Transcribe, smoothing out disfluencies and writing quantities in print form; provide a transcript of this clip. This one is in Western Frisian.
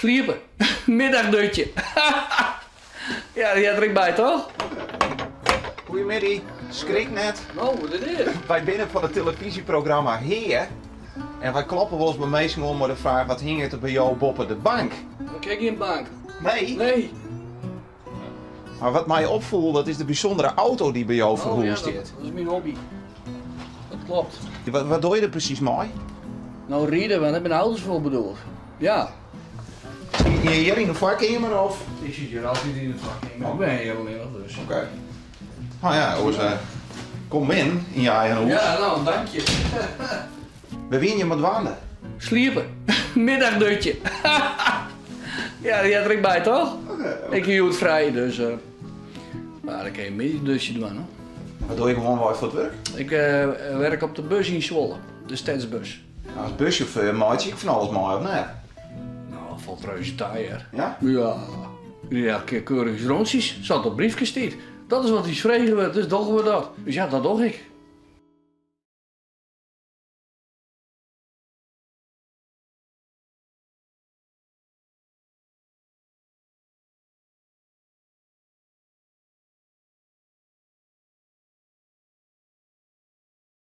Sliepe. Middagdutje. Ja, dy heart der ek by, toch? Goeiemiddei, skrik net. No, wat is dit? Wy binne fan it telefyzjeprogramma Hea! En wy kloppe wolris by minsken oan mei de fraach, wat hinget der by jo boppe de bank? Ik ha gjin bank. Nee? Nee. Mar wat my opfoel, dat is de bysûndere auto dy't by jo foar Oh, ja, hûs stiet. Dat is myn hobby. Dat klopt. Wat, wat doar je der presys mei? No, ride, want dêr binne auto's foar bedoeld. Ja. Sitte je hjir yn de foarkeamer of? Ik sit hjir altyd yn de foarkeamer. Ik bin hjir allinnich dus. Oké. Nou ja, oars eh, kom binnen yn je eigen hûs. Ja, no, dank je. Wêr wiene je mei dwaande? Sliepe. Middagdutje. Ja, dy heart der ek by, toch? Ik hie hjoed frij, dus uh, mar dan kin je in middagdutje dwaan, hoor. Wat doar je gewoanwei foar it wurk? Ik uh, werk op de bus yn Zwolle, de stedsbus. Nou, as bussjauffeur meitsje je ek fan alles mei, of net? Nou, falt reuze ta, hear. Ja? Ja. Ja, keurige rûntsjes, sa't op briefke stiet. Dat is wat ús frege wurdt, dus dogge we dat. Dus ja, dat doch ik.